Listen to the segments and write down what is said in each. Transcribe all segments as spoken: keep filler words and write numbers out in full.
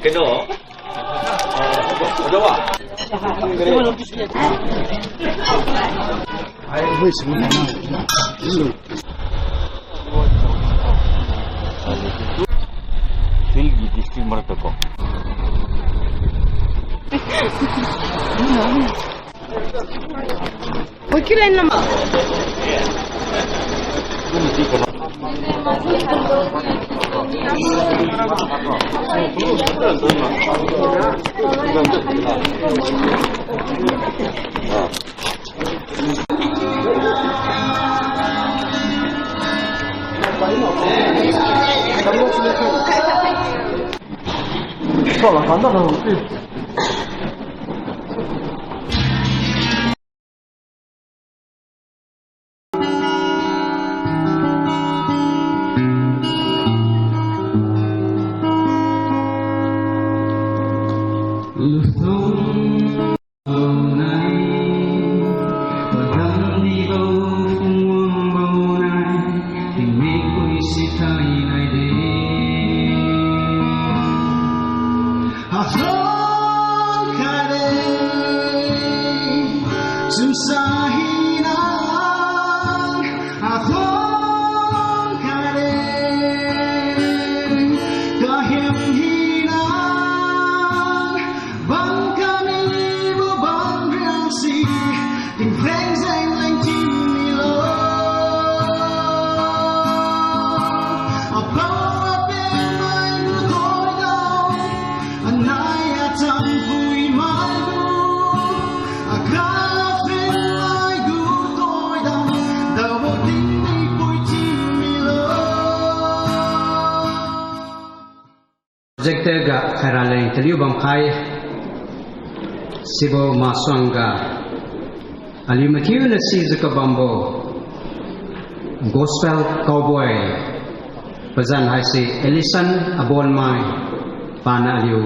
Kano? Tilgi district marak ko. Oi, kiren lama. Project ga khaira leng taliu bam khai, sibo masuang ga, aliu mathiuna si zaka bambo, Gospel Cowboy, pazan hai si Ellison Abonmai, pana aliu,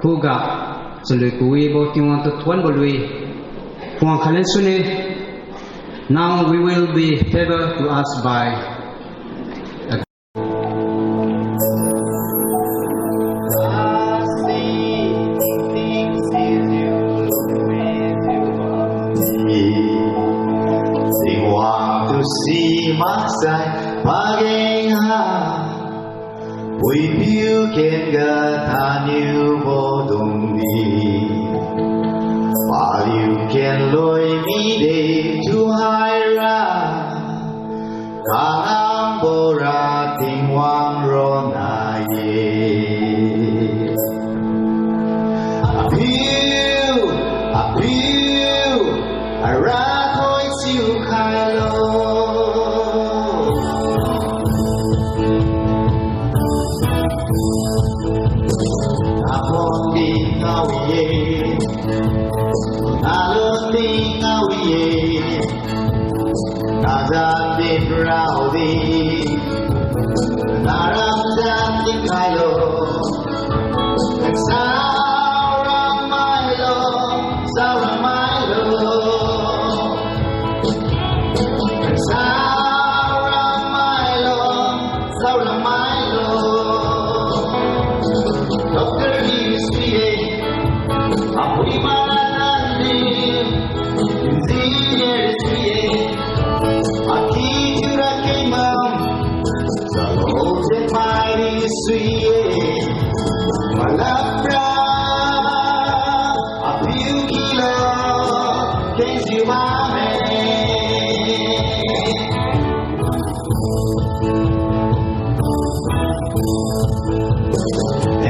khu ga, chalui kuibo Tingwang tu thuan bo lui, puang khalen suni, now we will be favored to us by Puipiu ken ga thaniu bo dungni, paliu ken lui mi de tu hai ra, kanang bo ra Tingwang rui nai e. Apiu, apiu, ara thoi siu khai lo. Apon di ngau ye, nalun di ngau ye. Naza din rau di, naram zan di kai lo. Sau ram mai lo, sau ram mai lo. Sau ram mai lo, sau ram mai lo. Doctor di sui e, apui mana nan di, engineer sui e, aki chura kei mam, salo te mai di sui e, malap ra, apiu ki lo, kei ziu ma me.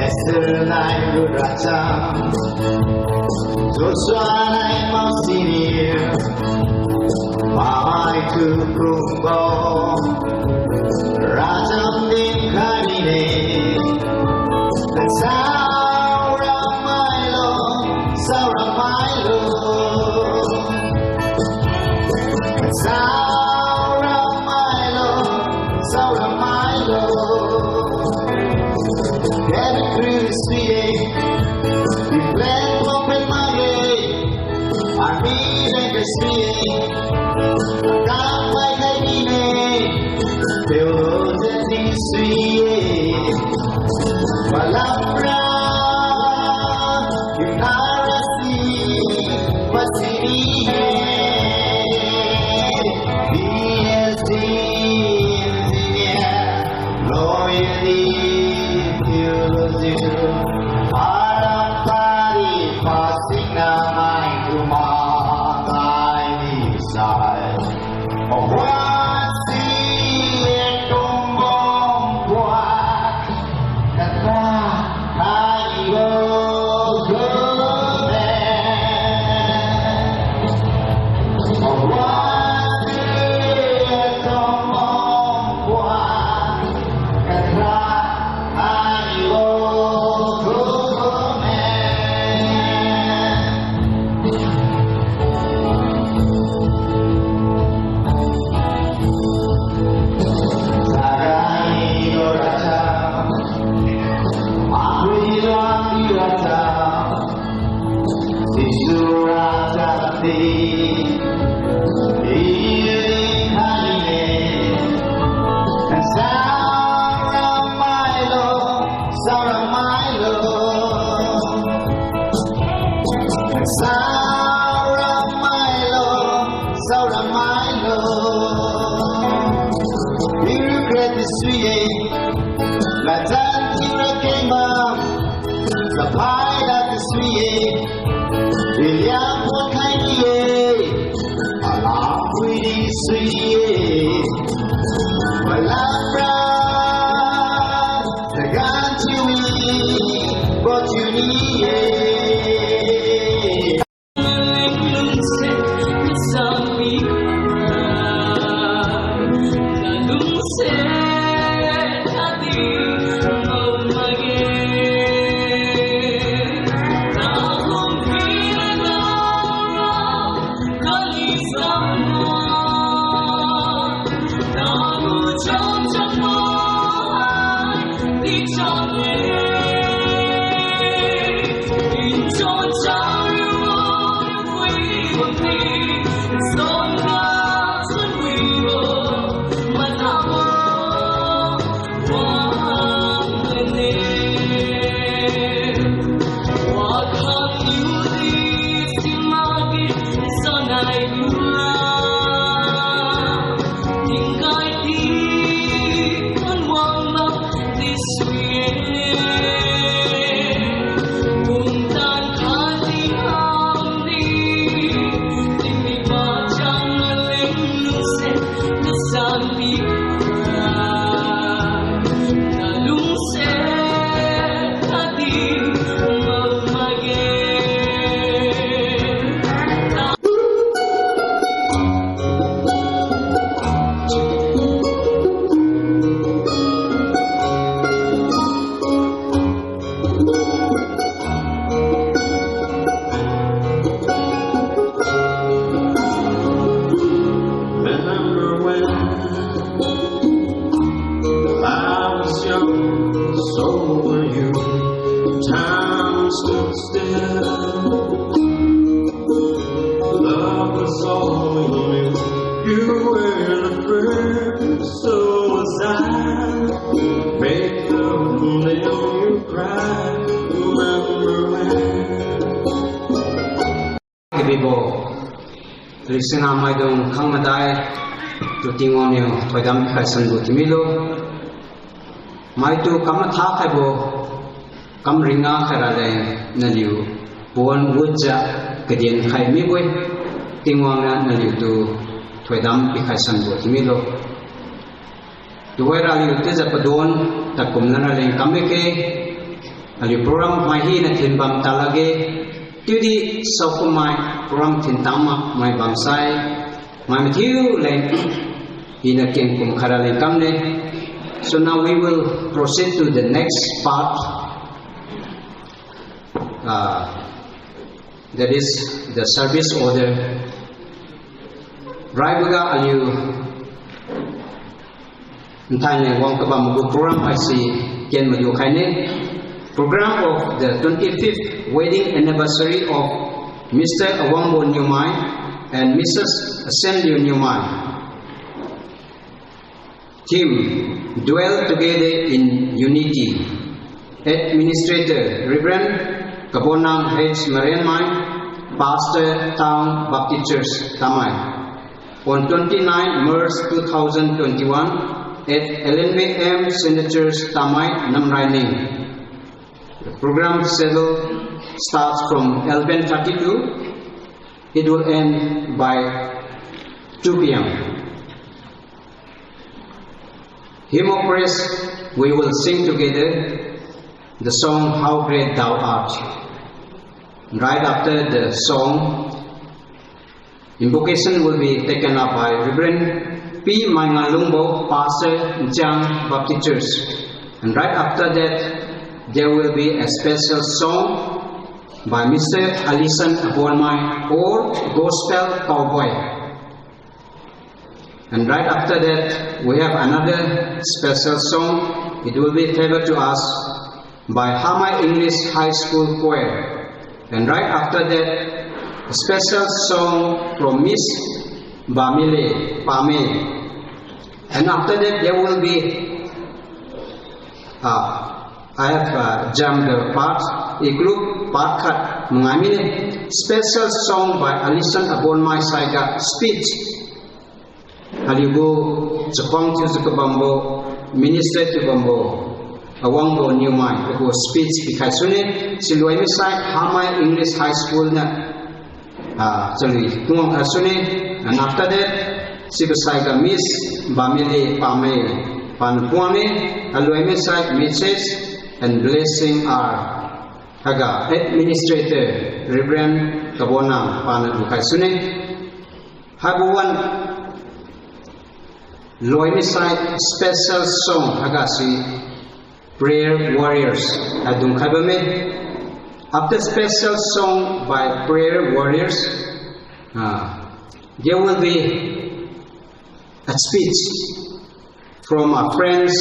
Esther nai ru racham, Joshua nai mau senior, mamai tu kung bo, racham din kani ne. Sau ram mai lo, sau ram mai lo. Sau ram mai lo, sau ram mai lo. David Cruz sui e, England pong pen mai e, Army Rangers sui e, kam pai kai ni ne, theologian sui e. Malapra, Eucharist, Basilica, B S C, Engineer, Loyalty, Theology, Parapari, Pasina, Mai, Kuma, Tai, Sai. Remember when I was young, so were you. Time stood still. Love was all we knew. You were the first, so was I. Faith of the you cried. Remember when? Kabibo, Krishnamei dungc khang madai tu Tingwang niw thoidam kaisan bu timi lo. Mei tu kam matha kaibo, kam ringa kai ra le naliu puan wutza kadian khaimei bui, Tingwang na naliu tu thoidam pi kaisan bu timi lo. Tuwai raliu tei zat paduan, takumna raling kam e ke, aliu program mei hi na thin bam ta lage, tiudi saukumei program thin tam mak mei bam sai, mei mathiu le, hi na ken kum kha raling kam ne. So now we will proceed to the next part. Uh, that is the service order. Raibuga aliu nthai ne guang kabam gu program I C ken madu khai ne. Program of the twenty-fifth wedding anniversary of Mister Awangbo Newmai and Missus Senliu Newmai. Theme: Dwell Together in Unity. Administrator, Reverend Kabonang H Marianmai, Pastor, Town Baptist Church, Tamei. On twenty-nine March two thousand twenty-one at eleven A M Centre Church, Tamei, Namraining. The program schedule starts from eleven thirty-two. It will end by two P M. Hymn of praise, we will sing together the song, How Great Thou Art. Right after the song, invocation will be taken up by Reverend P Maingalungbo, Pastor, Nchang Baptist Church. And right after that, there will be a special song by Mister Alison Abonmai, or Gospel Cowboy. And right after that, we have another special song. It will be favored to us by Hamai English High School Choir. And right after that, a special song from Miss Bamile Pame. And after that, there will be, uh, I have, uh, jumped the part, a group part khat mangai mine. Special song by Alison Abonmai Saiga, speech. Haliu gu chakhwang thiu zaka bambo, minister thiu bambo, Awangbo Niumai, agu speech pikhai suni, siluaimei sai, Hamai English High School na, ah, chalui tuang kha suni, and after that, sibasai ka Miss Bamili Pamei, pan puani, aluaimei sai, message and blessing are, haga administrator, Reverend Kabonang, pan dukai suni. Haibu wan luaimei sai special song haga si prayer warriors adung khai bammei. After special song by prayer warriors, ah, there will be a speech from our friends.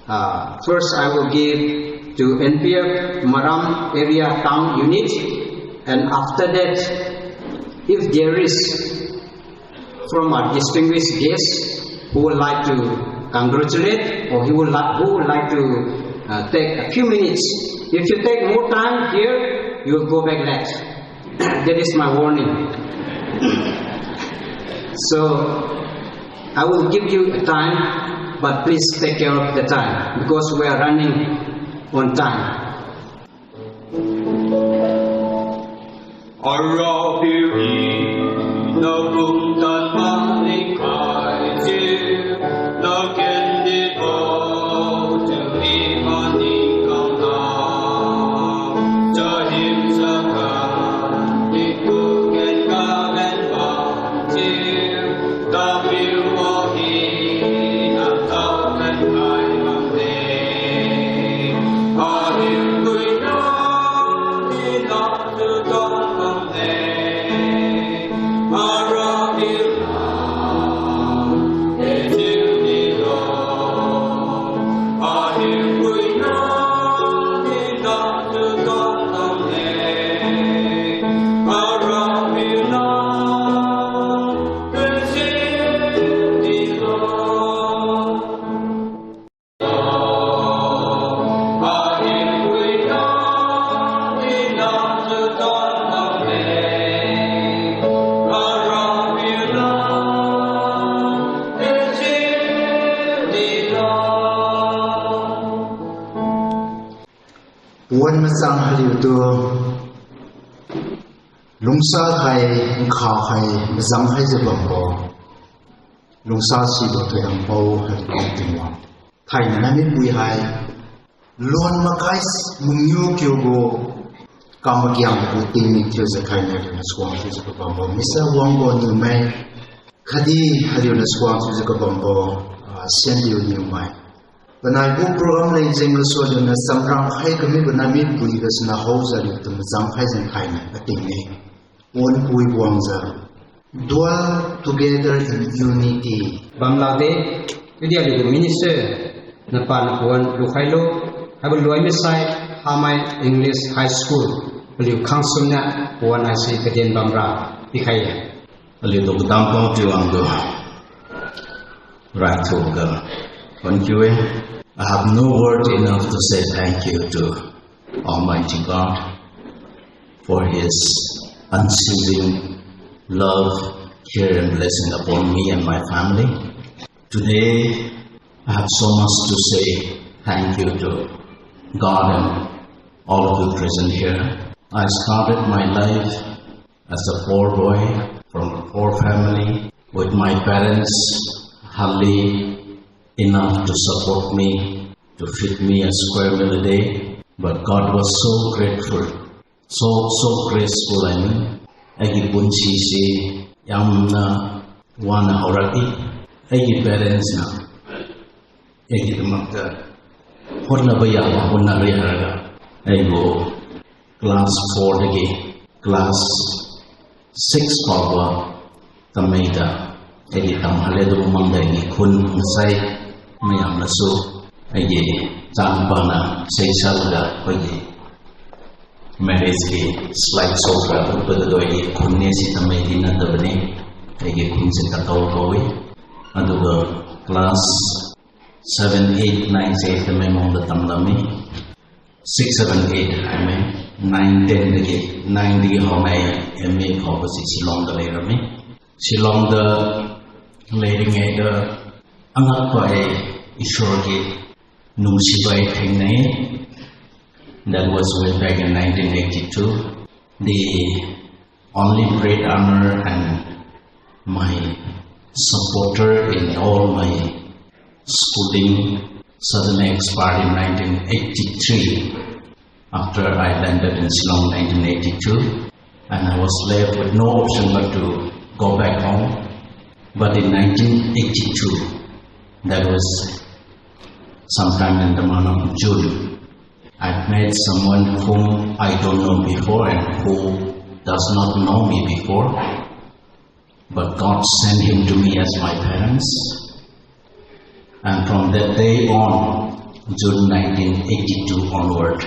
Uh, first, I will give to N P F Maram Area Town Unit, and after that, if there is from our distinguished guests who would like to congratulate, or he would like, who would like to, uh, take a few minutes. If you take more time here, you will go back late. That is my warning. So, I will give you a time, but please take care of the time because we are running on time. Puan machang haliu tu lungsa khai, nkha khai, mazam khai ze bam bo. Lungsa si bo thei ang bo, hei kum ting wa. Thai na nami pui hei. Luan makai s-, mungyu kiu bo. Kam magiang bo ting ni kiu ze khai na liu na suang kiu ze ka bam bo. Misa wang bo niu mei. Khatdi haliu na suang kiu ze ka bam bo. Ah, sian liu niu mei. Panai bu program lei zeng ka sua liu na samrang khai kami banami pui ka sina hou za liu tu mazam khai zeng khai na ka ting ni. Puan pui buang za. Dwell together in unity. Bam lak de, video liu minister na pan puan lu khai lo, haibu luaimei sai, Hamai English High School, paliu khang sum na puan ai si kadian bam ra, pi khai ya. Aliu tu kadam pang tiu ang tu. Rai thu ka. Thank you, eh. I have no word enough to say thank you to Almighty God for His unceasing love, care, and blessing upon me and my family. Today, I have so much to say thank you to God and all of you present here. I started my life as a poor boy from a poor family with my parents hardly enough to support me, to feed me a square meal a day. But God was so grateful, so, so graceful, I mean. Aiki punsi si yamna wana hau raki, aiki parents na, aiki damakta hotna baya ma hotna ri haraga, aibo class four dagi class six pau ba tamei ta, aiki tam hale tu mang da aiki khun masai mayamna su, aiki chang pana sei sal da aiki marriage ki slide show ka utpa da doi ki khun ni si tamei di na da bani, aiki khun si ta kau kau e. Aduga class seven, eight, nine se tamei mong da tam dami. Six, seven, eight, I mean, nine, ten dagi, nine dagi hau nai M A hau ba si Shillong da lei rami. Shillong da lei ri ngai da angak pa e Ishwar ki nungsi bai thing nai. That was way back in nineteen eighty-two. The only bread earner and my supporter in all my schooling suddenly expired in nineteen eighty-three after I landed in Shillong in nineteen eighty-two, and I was left with no option but to go back home. But in nineteen eighty-two, that was sometime in the month of June, I met someone whom I don't know before and who does not know me before. But God sent him to me as my parents. And from that day on, June nineteen eighty-two onward,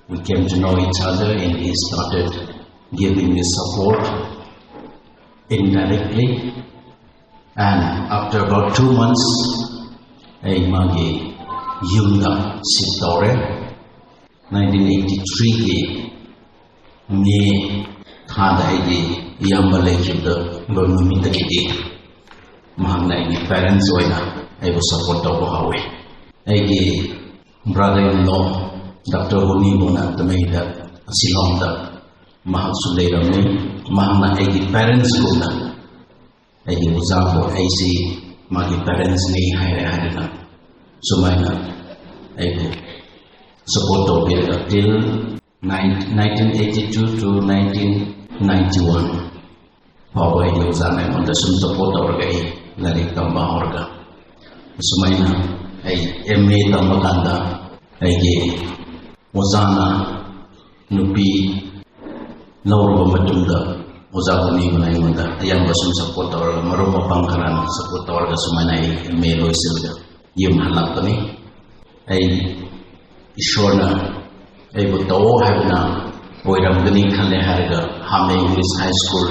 we came to know each other and he started giving me support indirectly. And after about two months, ei magi yumna sit tau re. Nineteen eighty-three ki May tha da aiki yamba lei kip da bam numei ta ki di, mahakna aiki parents oina aibo support tau bo hau e. Aiki brother-in-law, Doctor Huni buna tamei da Shillong da mahak su lei ram ni, mahakna aiki parents buna aiki uza bo aisi maki parents ni hai re hai re na. Sumaina aiki support tau bia da till nine, nineteen eighty-two to nineteen ninety-one. Pau aiki uza nai manda sum support tau raga e, lairik tamba hau raga. Sumaina ai M A tamba kanda aiki uza na nupi lou raba matumda, uza kani manai manda ayamba sum support tau raga, marum mapang kharan support tau raga sumaina ai M A loi silga yum halak pani. Ai Ishwar na aibo tau haibna oiram kani khan le haraga Hamle English High School,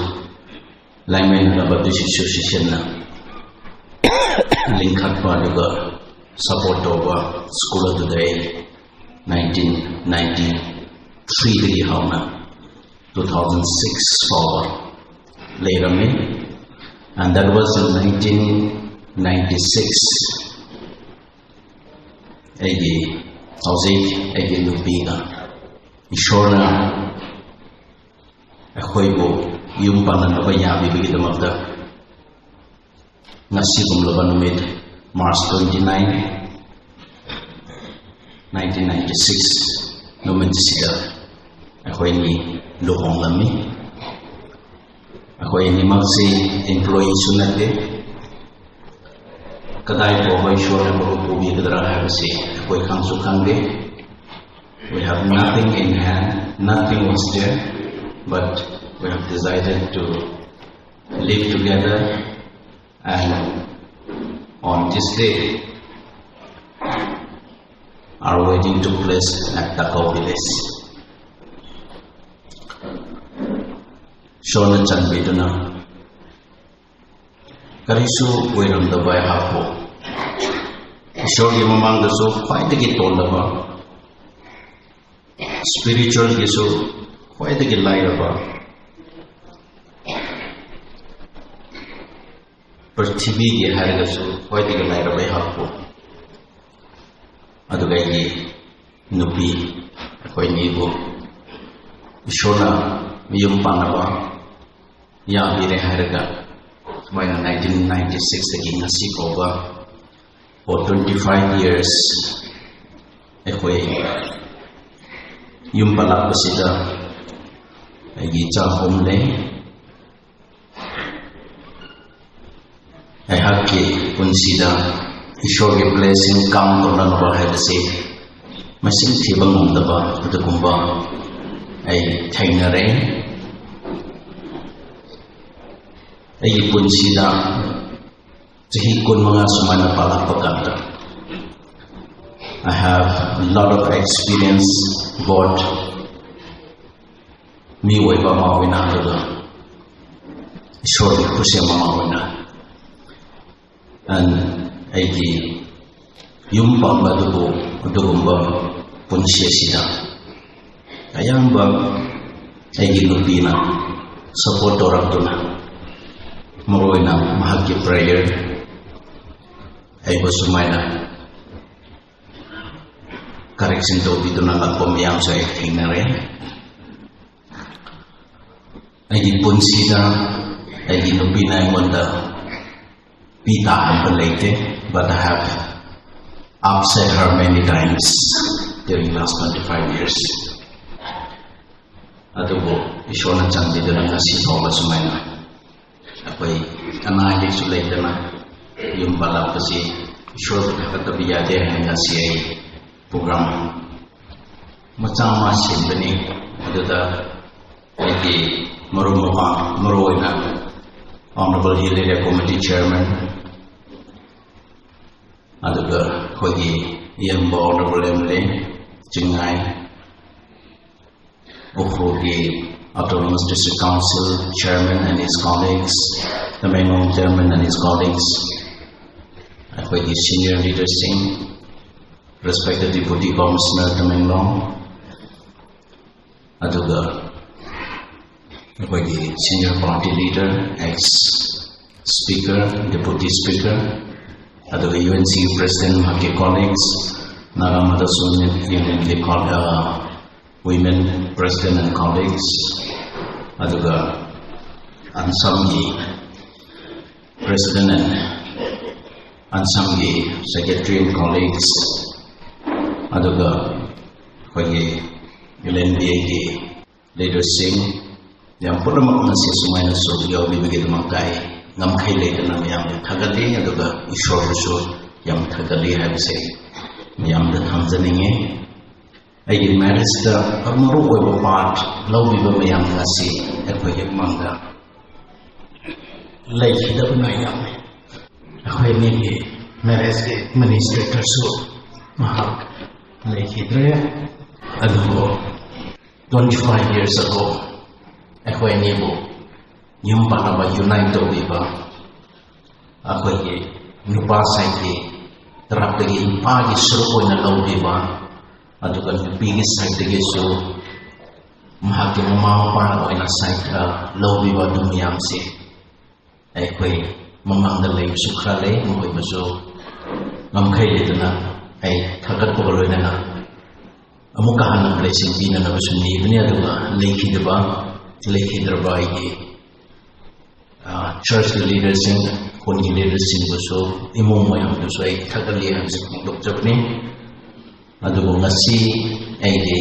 Laimei Naga Baptist Association na lingkhat pa duga support tau ba school atu dei nineteen ninety-three dagi hauna two thousand six fou ba lei ram e. And that was in nineteen ninety-six. Aiki hauzik aiki nupi na Ishwar na akhuibu yum pana na ba yabi bagi damakta ngasi kumlaba numit March twenty-nine, nineteen ninety-six numit sida akhuini luhong lami. Akhuini maksi employee suna de. Kadai po hoi shona maru pubi kadra hai basi akhui khang su khang de. We have nothing in hand, nothing was there, but we have decided to live together, and on this day, our wedding took place at Takau village. Shona chanbi tuna karisu weiram dabai hapo. Ishwar ki mamang da su khwai tiki ton da ba. Spiritual ki su khwai tiki lai ra ba. Prithibi ki hai da su khwai tiki lai ra ba hak pu. Adu gai ki nupi, khwai ni bu. Ishwar na miyum pan na ba. Ya bi re hai ra ga. Mai na nineteen ninety-six ki ngasi ko ba. For twenty-five years, akhoi yum palak pasida, aigi cha home le. Aihak ki punsida, Ishwar ki blessing kam tona na ba hai basi. Masing thi bang um da ba, adu kum ba. Ai theng na re. Aigi punsida, Chahi kun manga swmei na palak pakan ta. I have a lot of experience, both mi wei ba ma wei na ta ga. Ishwar ni kusia ma ma wei na. And aiki yum pam ba dugu, dugum ba punsia sida. Ayang ba aiki nupi na support torak tu na. Marui na mahak ki prayer. Ai ba swmei na. Correction to bi tu na lak pam yam sa ai thing na re. Aiki punsida, aiki nupi na ai mon da. Pi ta han pa lei te, but I have upset her many times during last twenty-five years. Adu bo, Ishwar na chan di dana ngasi thau ba swmei na. Apai, anai di su lei dana, yum ba lak pa si, Ishwar ka ka ta bi ya de han ngasi ai program. Macha ma sin bani, adu da, aiki maru mapang, maru na, Honorable Hill Area Committee Chairman, Aduga khoi ki Yambo Honorable M L A, Chingai, Ukhrul ki Autonomous District Council Chairman and his colleagues, Tamenglong Chairman and his colleagues, akhoi ki senior leaders sing, respected Deputy Commissioner Tamenglong, Aduga, akhoi ki senior party leader, ex-speaker, deputy speaker, aduga U N C president, mahak ki colleagues, Naga Mother's Union ki col-, uh, women president and colleagues, aduga, Ansam ki president and Ansam ki secretary and colleagues, aduga, akhoi ki L N B A ki leaders sing, yam pura mak na si swmei na su yau bi bi ki tu mak kai, ngam khai le na mayam thagat di, aduga Ishwar su yam thagat di hai se, mayam da tham zaning e. Aiki marriage ta amaru oi bo part, lou bi bo mayam na si, akhoi ki mang da. Lei khi da bu nai yam e. Akhoi ni ki marriage ki administrator su, mahak, lei khi dre, aduga, twenty-five years ago, akhoi ni bo, yum pana ba unite to bi ba, akhoi ki, nupa side ki, tarap tagi nupa ki suru koi na lou bi ba, aduga nupi ki side tagi su, mahak ki mama mapa na koi na side, uh, lou bi ba dum yam si. Akhoi mamang da lei su khra le, mahoi ma su ngam khai le tana, ai thagat pa kaloi na na. Amuka han na blessing pi na na ba su ni bani aduga, lei khi da ba, lei khi da ba aiki. Ah, church ki leaders sing, khon ki leaders sing ko su, imung mai ham tu su ai thagat le ham si kung dok chap ni. Aduga ngasi aiki.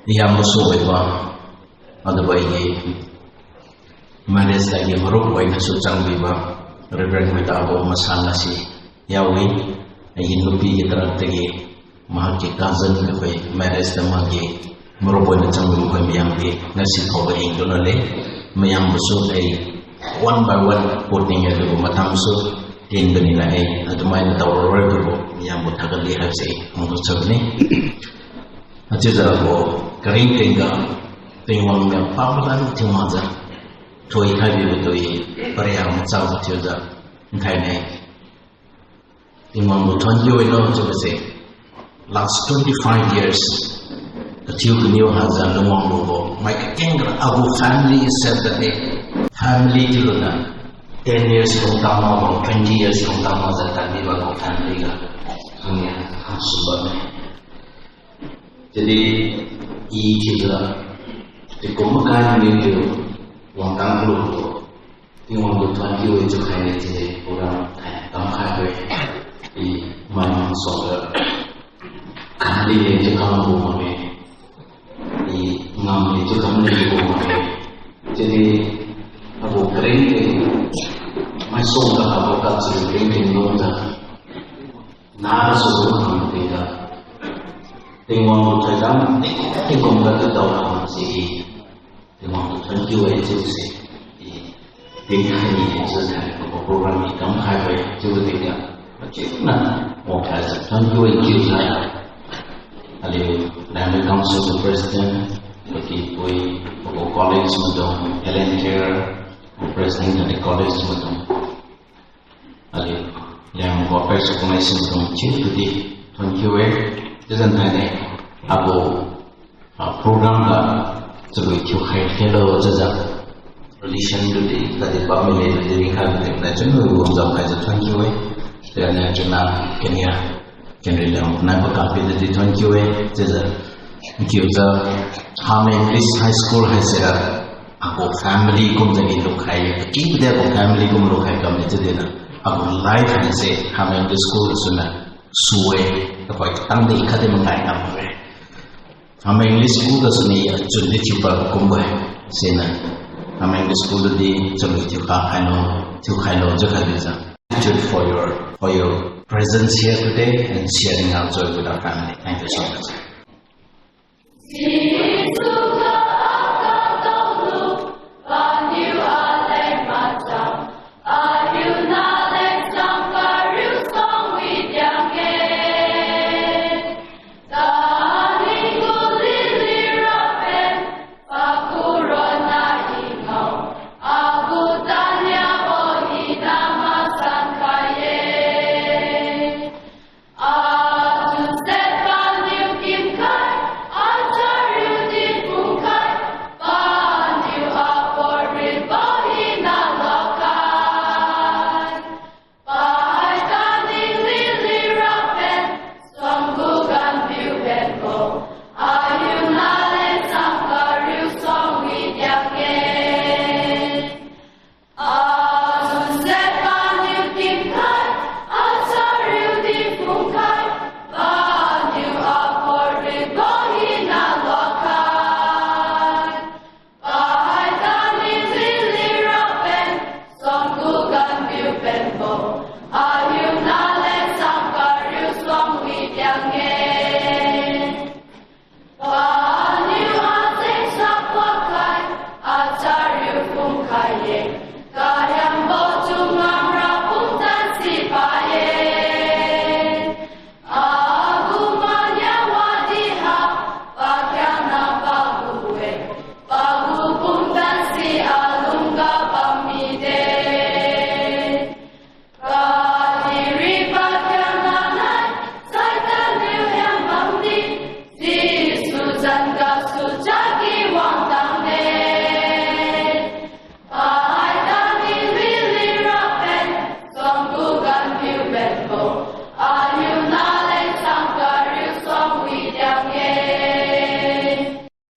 Yam bo su oi ba, aduga aiki marriage la ki maru oi na su chang bi ba, Reverend Witabo masang na si, yau wi, aiki nupi ki tarap tagi, mahak ki cousin ka khoi marriage ta mahak ki maru oi na chang bi khoi mayam ki, ngasi khou ba hing tu na le, mayam bo su ai, one by one, put ning ya tu matam su, tin bani na ai, aduga mai na tau roi tu bo, mayam bo thagat le hai se, hong tu chak ni. Achiu za bo, karing kring ga, ping wang ga, pa pa dan thiu ma za. Thui khai bi bu tui, pariang ma chau thiu za, nthai nei. Tingwang bu thank you e no chu se. Last twenty-five years, kathiu kaniw hazan lungwang lu bo. Mei kaking kara agu family set that day. Family ti luna. Ten years lung tang ma bang, twenty years lung tang ma zan tan ni bang family ga. Hang ya, hang sumba me. Jadi, i ti la. Ti kum makai ni ti wang tang lu bo. Tingwang bu thank you e chu khai ni ti le, program thai tam khai hui. I man song ga. Kam di le chu kam bu ma me. I ngam le chu kam le bu ma me. Jadi, abu kring te. Mai song ga abu ka chu kring kring nung ta. Na su bu kam te ta. Tingwang bu thai dam, ting, tingkum ga tu tau kam si i. Tingwang bu thank you e chu se. I, ting hai ni chu thai ko program i kam khai hui chu ting ga. Achi na, mo thai sa thank you e chu thai. Aliu, Nagaland Council president, laki pui, ko college madong, L N K R, president na college madong. Aliu, liang ko pek su kumai sin tuang chin tu di, thank you e. Tizan thai ne, abu, ah, program ga, chalui thiu khai hello, zaza. Relation tu di, kadi family tu di, ring khai tu di, na chun lu gum zam khai za thank you e. Tia ne chuna, Kenya, Kenya liang, na pa kapi tu di, thank you e. Zaza, thank you za, Hameng English High School hai se ra, agu family kum za ki lu khai, ki de agu family kum lu khai kam ni tu di na, agu life hai se, Hameng English School suna, sue, ta koi tang di khat di mangai ngam e. Hameng English School ka suni ya chun di thiu pa kum bai. Sina. Hameng English School di chun di thiu ka khai no, thiu khai no, ja khai di za. Gratitude for your, for your presence here today and sharing our joy with our family. Thank you so much.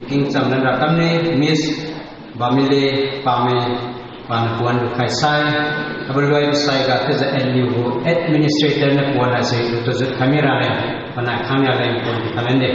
King chamna ra tam ni Miss Bamile Pame pana puan lu khai sai, aba luai lu sai ga teza N U administrator na puan a se lu tazut kami ra le, pana khang ya le puan di kalen de.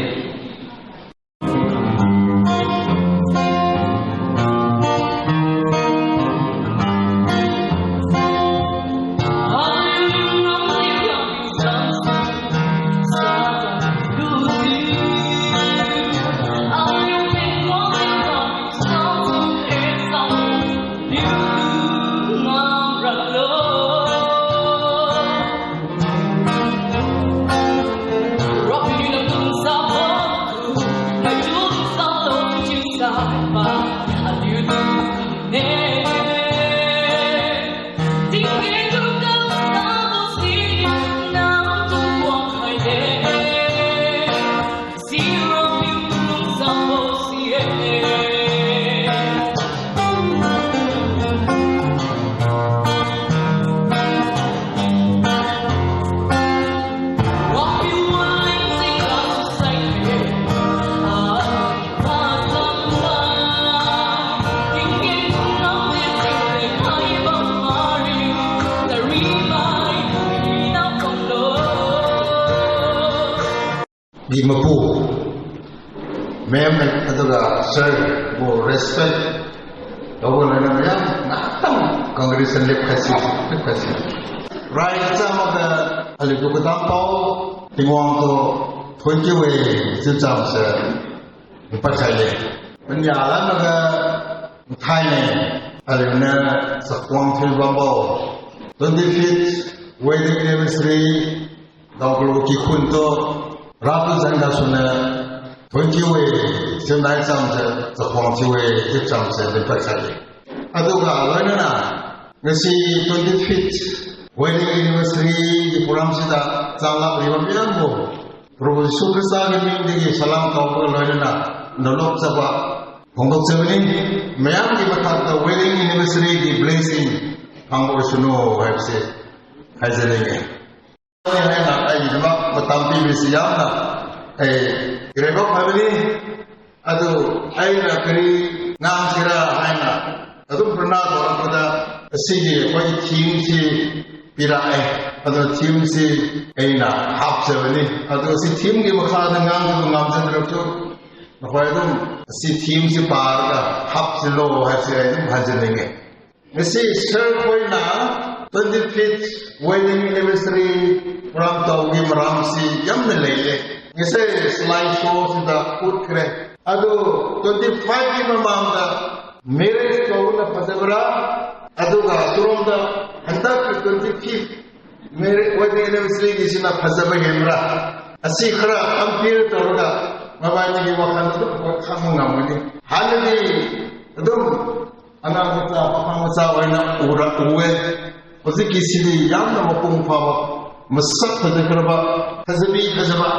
Mapu, ma'am, aduga sir, bo respect, double na ma'am, na tam congratulation lip kasi, lip kasi. Right, sama ka, ali ko kadam pau, Tingwang to, thank you e, chu cham se, pat sai le. Manya la na ka, thai ne, ali na, sa kwang thil bam bo. Twenty-fifth wedding anniversary, Dawklu ki khun to, rapu zan ga swna, thank you e, siu nai cham se, chakhwang thiu e, tip cham se, din pat khat e. Aduga, loinana, ngasi twenty-fifth wedding anniversary ki program sida, chang lak ri bam biang bo. Probu Jisu Khrista ki ming diki salam kau bo loinana, nalok chaba, hong kau chaba ni, mayam ki mathak ta wedding anniversary ki blessing, hang bo suno, hai se, hai se lenge. Ai na ai ni mak matam pi bi si yam na. Ai, kire bok family. Adu, ai na kari ngang sira ai na. Adu prana ko na pada, si di, koi theme si pira ai. Adu theme si ai na hap se ni. Adu si theme ki makha na ngang tu ngam se na tu. Na koi adu si theme si par ka hap se lo hai se ai tu hai se lenge. Ngasi sir khoina twenty-fifth wedding anniversary program tau gi maram si yamna lei e. Ngasi slide show si da put kre. Adu twenty-five ki mamam da marriage tau na phazabra. Adu ga turom da handak ki twenty-fifth marriage wedding anniversary ki sina phazaba hemra. Asi khara compare tau da. Mabai ni gi wakhan da khang ngam ni. Hali di adum Anang macha, pakhang macha, oina ura uwe. Hoziki sini yamna mapung pha ba, masak phazakra ba, phazabi phazaba.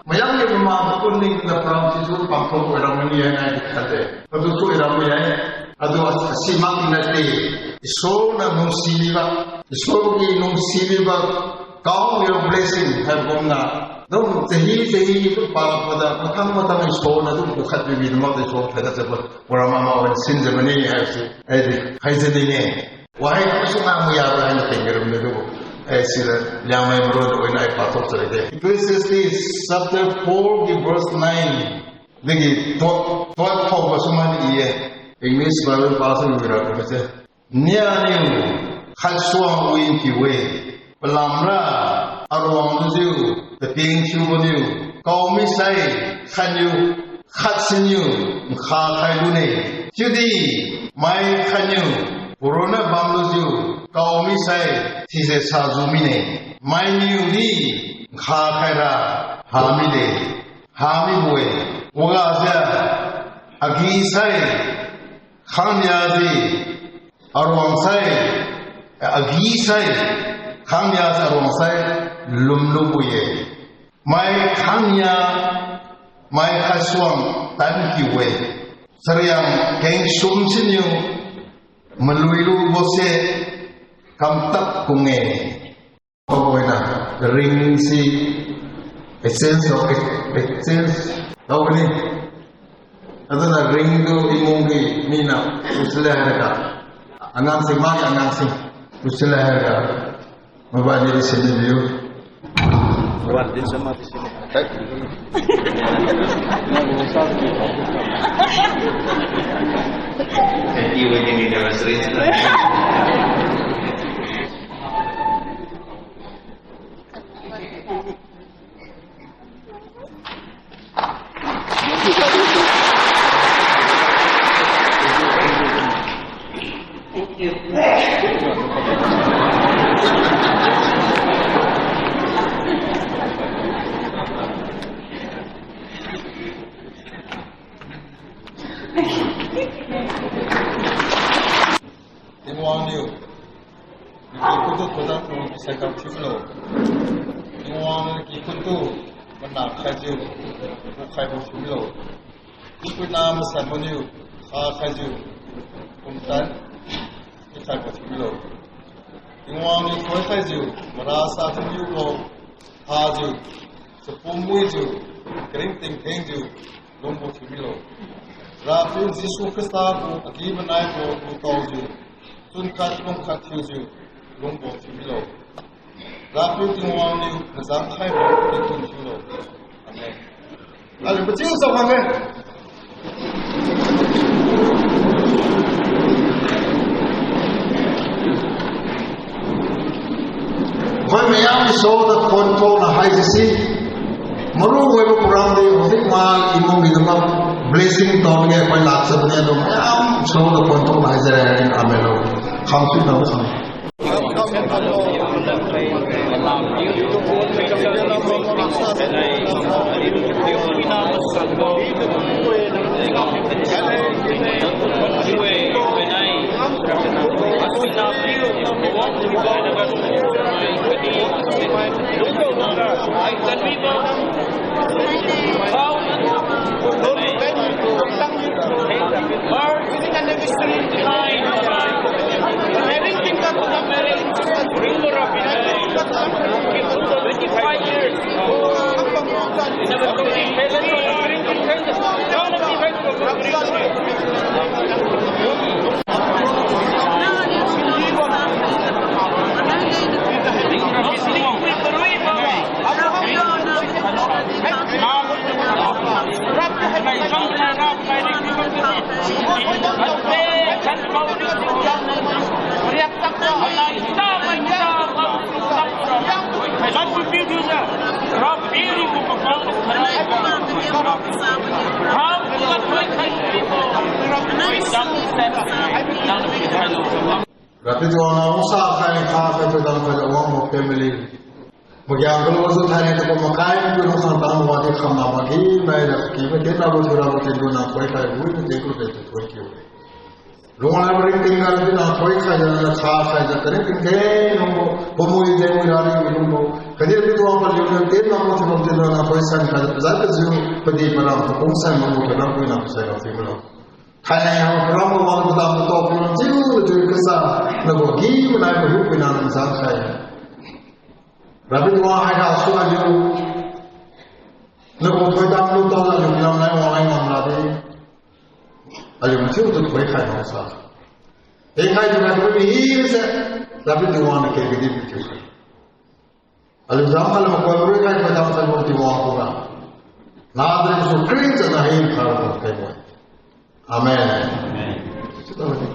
Mayam ni mama makun ning na pram si su pam thong oiram ni ai nai di khat de. Adu su oiram ni ai. Adu as-, asi mak na te. Isor na nungsi ni ba. Isor ki nungsi ni ba. Count your blessing, hai bam na. Dum chahi chahi ki tu pa pa da, mathang mathang Isor na dum ku khat bi bi dum ma Isor khat da chapa. Ura mama wan sin jaba ni hai si. Ai di, hai se ni ne. Wahai na su na mu ya ba hai na ting rum ne du. Ai si la, liang mai mro du na ai pa tok sa de. Ecclesiastes chapter four ki verse nine. Digi twelve, twelve thau ba su ma ni e. English Bible pa su lu ra ko se. Nia niu khat suang uin ki we, palam ra, aruang lu ziu, tating siu bo niu, kau mi sai, khat niu, khat siniu, nkha khai lu ne. Chiu di, mai khat niu, puruna bam lu ziu, kau mi sai, thise sa zu mi ne. Mai niu di, nkha khai ra, ha mi de, ha mi bue, waga zia, agi sai, khang nia zi, aruang sai, agi sai, khang nia sa aruang sai, lum lu bu ye. Mai khang nia, mai khat suang tan ki we. Sariang keng sum siniu, malui lu bo se, kam tak kung e. Pakoina, ring si, exchange of ex-, exchange, tau ni. Aduna ring tu imung ki, mi na, usle hai ka. Angang si, ma ki angang si, usle hai ka. Mabani di sini biu. Wan din sama di sini. Thank you, wedding anniversary. Tingwang niu, ki khun tu khudang tu sai kam thiu lo. Tingwang ki khun tu, mana khai ziu, bu khai bu thiu lo. Ki khun na masan mo niu, kha khai ziu, kum tan, ki khai bu thiu lo. Tingwang niu khui khai ziu, mara sa thiu lo. Ha ziu, sapum mui ziu, kring ting theng ziu, lungbu thiu mi lo. Rapiu Jisu Khrista bu, agi manai bu, bu tau ziu, chun khat, lung khat thiu ziu, lungbu thiu mi lo. Rapiu Tingwang niu, kazang khai bu, di tun thiu lo. Amen. Alei pachiu sa mak e. Koi mayam show da phone call na hai si si. Maru wei bu program di hotik ma imong di na blessing ton ge koi lak sa ne do mayam show da phone call na hai zere. Amen lo. Kham sui na sa. Rapi tuang na usa khai kha khai tu dang khai wang mo family. Magiang kalo zu thai ne ta ko makai tu nung khang tang wa ti kham na ma ki nai da ki ma ti na bu thu ra bu ti du na koi khai bu na ti ku te tu koi ki. Lung na bu ring ting ga ti na koi khai da na kha khai da ta ring ting te nung bu bu mu i de mu ra ni nung bu. Kadi pi tuang pa liu na ti na bu ti bu ti na koi san khai da za ta zu pa di pa ram pa kung san ma bu ka ram bu na sai ga ti bu lo. Khai nai ha pa ram bu wa ta ta bu to pi ram ti lu tu ka sa na bu gi bu nai bu hu bu na na sa khai. Rapi tuang hai ka su aliu. Na bu thoi tam lu to aliu pi lam nai wa nai ngam la de. Aliu thiu tu thoi khai na sa. Te khai tu na tu mi hi se. Rapi tuang na ke ke di pi tu khai. Aliu zam aliu ma koi rui khai koi tam sa lu ti wang ku na. Na de su kri sa na hi khai lu kai koi. Amen. Amen. Amen.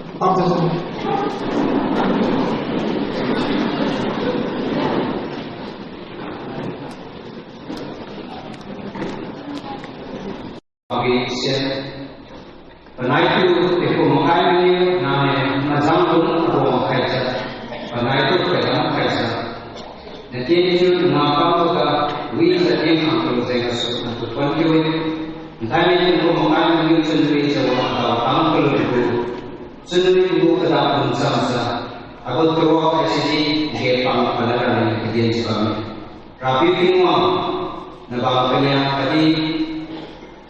Panai tu, tei kum makai mei, nang e, mazang tu, abo makai sa. Panai tu, kai dam kai sa. Na tien tu, na kam tu ka, wi sa tien khang tu zeng asu, na tu tuan kiu e. Ntai ni tu kum makai mei, chun wi sa wa, tau tam ka lu tu. Chun wi tu ka dam bun sam sa. Abo tu wa kai si di, ge pang pa na ka ni, ka dien sa mi. Rapi Tingwang, na bam ka nia, ka di,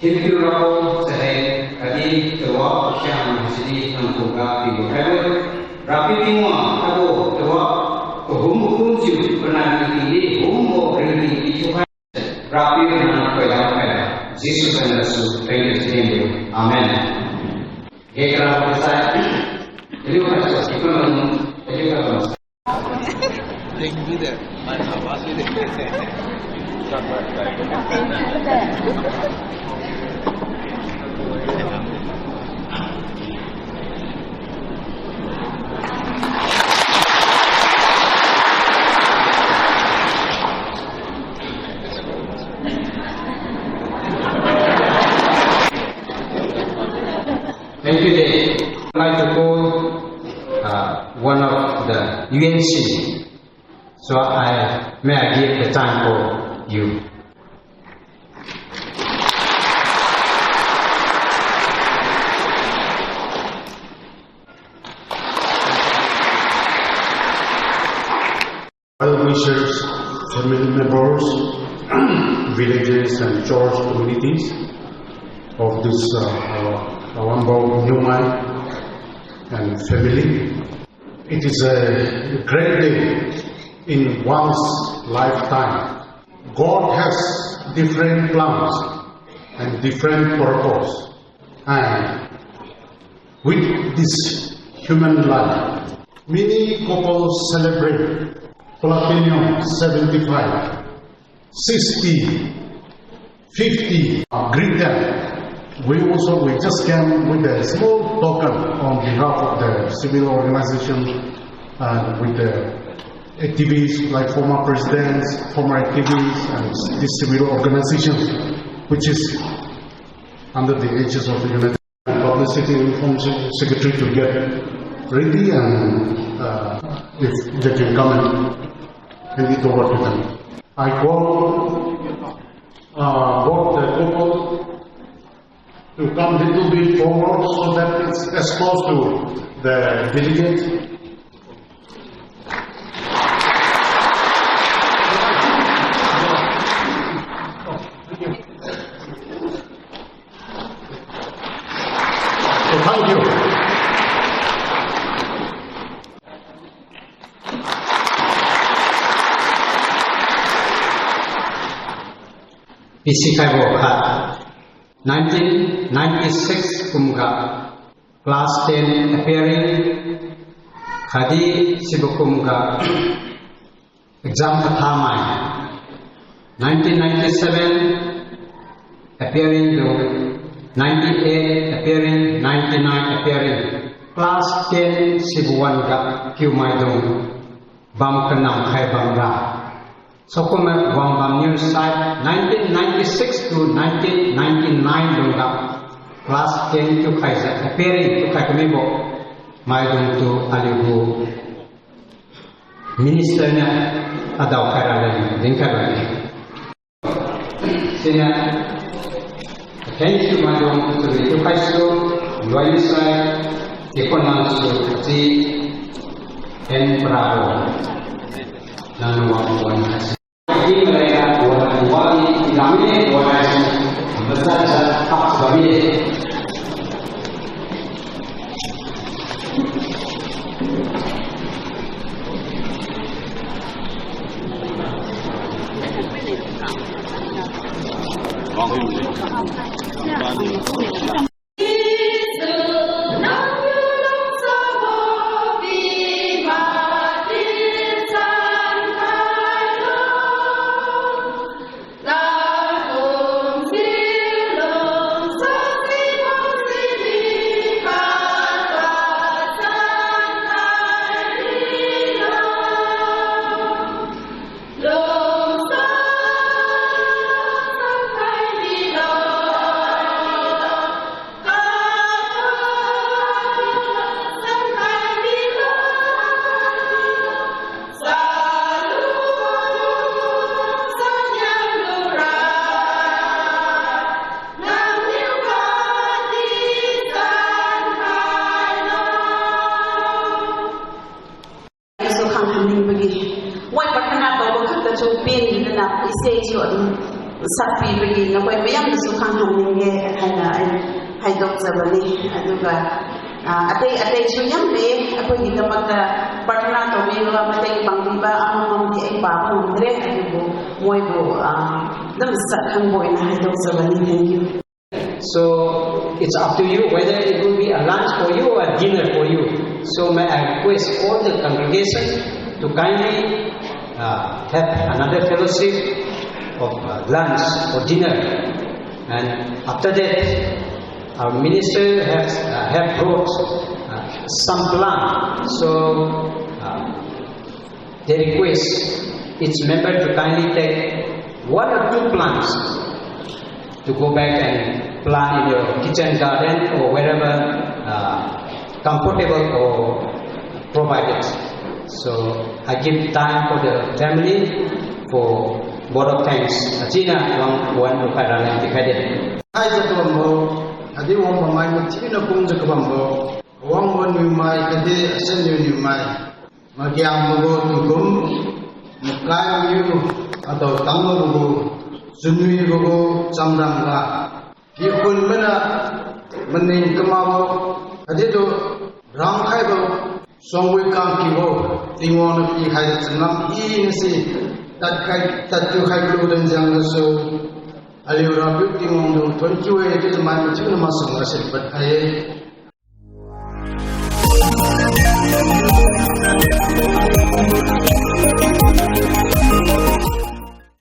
Thil piu ra bo sa hei, khatni tawa kasiam sini nang khou ga pi bo kai bo. Rapi Tingwang, abo tawa kahum kum chiu panai ni ting ni hum bo ring ting ni chu kai. Rapi nang koi dam kai. Jisu kan la su, thank you, thank you. Amen. Hei kara bo sai. Thank you, thank you. Thank you, Dave. I'd like to call, uh, one of the U N C. So I, may I give the time for you? Well-wishers, family members, villages and church communities of this, uh, uh, Awambo Nyumai and family. It is a great day in one's lifetime. God has different plans and different purpose. And with this human life, many couples celebrate platinum seventy-five, sixty, fifty, uh, greet them. We also, we just came with a small token on behalf of the civil organization and with the activities like former presidents, former activities, and this civil organization, which is under the aegis of the United Publicity and Information Secretary to get ready and, uh, if they can come and hand it over to them. I call, uh, both the couple to come little bit forward so that it's as close to the delegate. So thank you. P C Kaibo khat, nineteen ninety-six kum ga class ten appearing, khatdi sibu kum ga exam kathamei, nineteen ninety-seven appearing tu, ninety-eight appearing, ninety-nine appearing, class ten sibu wan ga kiumei tuang bam kanam khai bam ra. Sokumna guang bam news site, nineteen ninety-six to nineteen ninety-nine lung ga class ten tu khai za appearing tu khai kami bo, mei lung tu aliu gu minister na adau khai ra le ding khai ra le. Sina, thank you, mei lung tu tu khai su, luai ni sai, ti kon nang su, ti, en pra bo, nang wang wang. Su khang hamning pagi. Moi prarthana tau khang ta chu pin na ise chu adum sakpi pagi na koi mayam su khang hamning ge hai na ai hai dok sa bani. Aduga, ah, atei atei chu yam le, apoi ni ta mak ta prarthana tau mi ba matei pang di ba ama mam di ai pa pang dre ai bu moi bu, ah, dam sak khang boi na hai dok sa bani. Thank you. So it's up to you whether it will be a lunch for you or a dinner for you. So may I request all the congregation to kindly, uh, have another fellowship of, uh, lunch or dinner. And after that, our minister has, uh, have brought, uh, some plant. So, uh, they request each member to kindly take one or two plants to go back and plant in your kitchen garden or wherever, uh, comfortable or provided. So I give time for the family for vote of thanks. Achina wang wan rupai ralan dikhai de. Hai za tuang bo, adi wang bamai ma china kung za kabam bo. Wang wan nui mai kadi asen nui nui mai. Magiam bogo tukum, makai miu, adau tang bogo, zunui bogo, chamdang ga. Ki khun mena, maning kama bo, adi tu, rang khai bo, songwui kang ki bo, Tingwang na pi khai da changam hi na si, tat khai, tat tu khai lu dan jang na so, aliu ra piu Tingwang du, thon chu e, tu mai ma chu na ma song la se pat khai e.